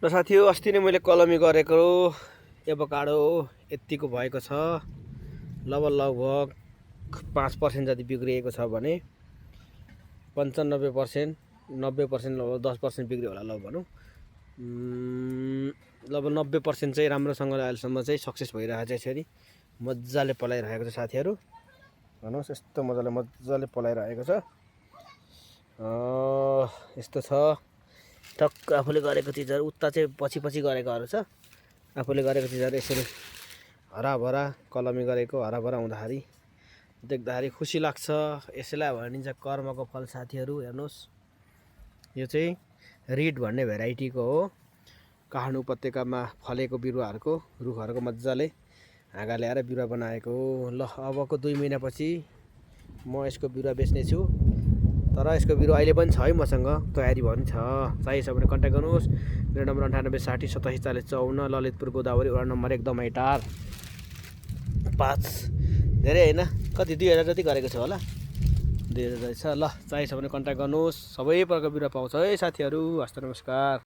र साथी अस्ति नै मैले कलमी गरेको एभोकाडो यतिको भएको छ। लगभग 5% जति बिग्रिएको छ भने 95%, 90% लगभग 10% बिग्रियो होला। ल भनौँ लगभग 90% चाहिँ राम्रोसँगले अहिलेसम्म चाहिँ सक्सेस भइरहेको छ। यसरी मजाले पलाइरहेको छ साथीहरू। भन्नुहोस् यस्तो मजाले पलाइरहेको छ। यस्तो छ। टक्क आफूले गरेको चिजहरू उता चाहिँ पछि गरेकोहरू छ। आफूले गरेको चिजहरू यसरी हराभरा कलमी गरेको हराभरा हुँदाखेरि देख्दाखेरि खुसी लाग्छ। यसैलाई भनिन्छ कर्मको फल साथीहरू। हेर्नुहोस् यो चाहिँ रिड भन्ने भेराइटीको हो। काठमाडौँ उपत्यकामा फलेको बिरुवाहरूको रुखहरूको मजाले हाँगा ल्याएर बिरुवा बनाएको हो। ल अबको 2 महिनापछि म यसको बिरुवा बेच्ने छु। तर यसको बिरुवा अहिले पनि छ है मसँग, तयारी भयो भने छ। चाहिन्छ भने कन्ट्याक्ट गर्नुहोस्। मेरो नम्बर 98 60 87 40 54, ललितपुर गोदावरी वडा नम्बर 1 दमाईटार 5। धेरै होइन, कति 2000 जति गरेको छ होला। 2000 जति छ। ल चाहिन्छ भने कन्ट्याक्ट गर्नुहोस्। सबै प्रकारको बिरुवा पाउँछ है साथीहरू। हस्त नमस्कार।